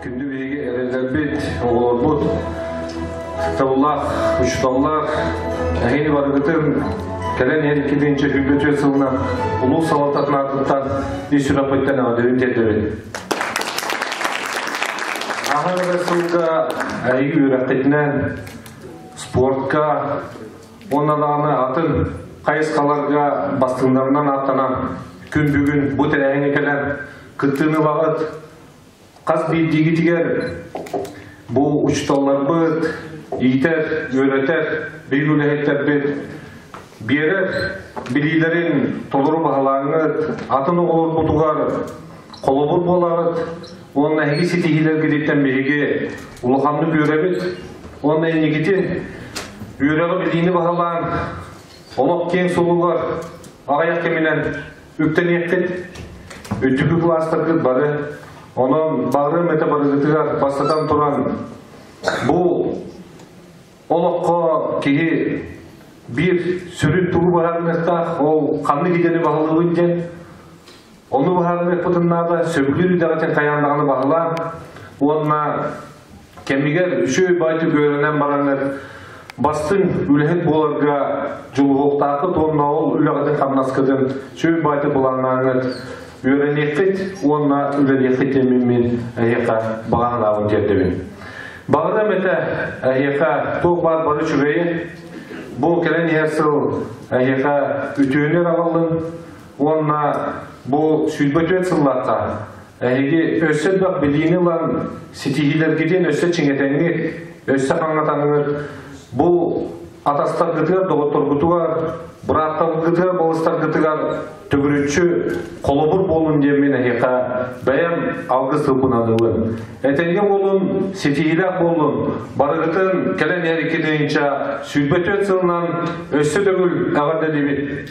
Күндү биһиги эрэллэрбит, оҕолорбут, ытыктабыллаах учууталлар, эһиги барыгытын кэлэн иһэр 2024 сылынан улуус салалтатын аатыттан ис сүрэхпиттэн эҕэрдэбин тиэрдэбин. Аһар эрэ сылга эһиги үөрэххитинэн спортка уонна даҕаны атын хайысхаларга бастыҥнарынан ааттанан күн бүгүн бу тэрээһиҥҥэ кэлэн кыттыыны ылаҕыт. Хас биирдиигитигэр бу учууталларбыт, иитэр, үөрэтэр биир үлэһиттэрбит биэрэр билиилэрин толору баһылааҥҥыт, атын оҕолорбутугар холобур буолаҕыт уонна эһиги ситиһиилэргититтэн биһиги улаханнык үөрэбит уонна инникитин үөрэҕи билиини баһылаан олох киэҥ суолугар аҕыйах кэминэн үктэниэххит, үрдүкү кылаастаргыт бары. Онон баҕарыам этэ барыгытыгар бастатан туран бу олоххо киһи биир сүрүн тугу быһаарыныахтаах, ол ханнык идэни баһылыыбын диэн. Ону быһаарыныахпытын наада, сөбүлүүр идэҕитин хайаан даҕаны баһылаан уонна кэмигэр үчүгэй баайтык үөрэнэн бараҥҥыт бастыҥ үлэһит буоларга дьулуһуохтааххыт уонна ол үлэҕитин-хамнаскытын үчүгэй баайтык былааннааҥҥыт үөрэниэххит уонна үлэлиэххит диэммин мин эһиэхэ баҕа санаабын тиэрдэбин. Баҕарыам этэ эһиэхэ туох баар бары үчүгэйи, бу кэлэн иһэр сыл эһиэхэ үтүөнү эрэ аҕаллын уонна бу 24 сыллаахха Эһиги өссө элбэх билиини ылан, ситиһиилэргитин өссө чиҥэтэҥҥит, өссө хаҥатаҥҥыт, бу атастаргытыгар, доҕотторгутугар, бырааттаргытыгар, балыстаргытыгар төгүрүччү холобур буолун диэммин эһиэхэ бэйэм алгыс тылбын аныыбын. Этэҥҥэ буолун, ситиһиилээх буоллун, барыгытын кэлэн иһэр 2024 сылынан өссө төгүл эҕэрдэлиибит!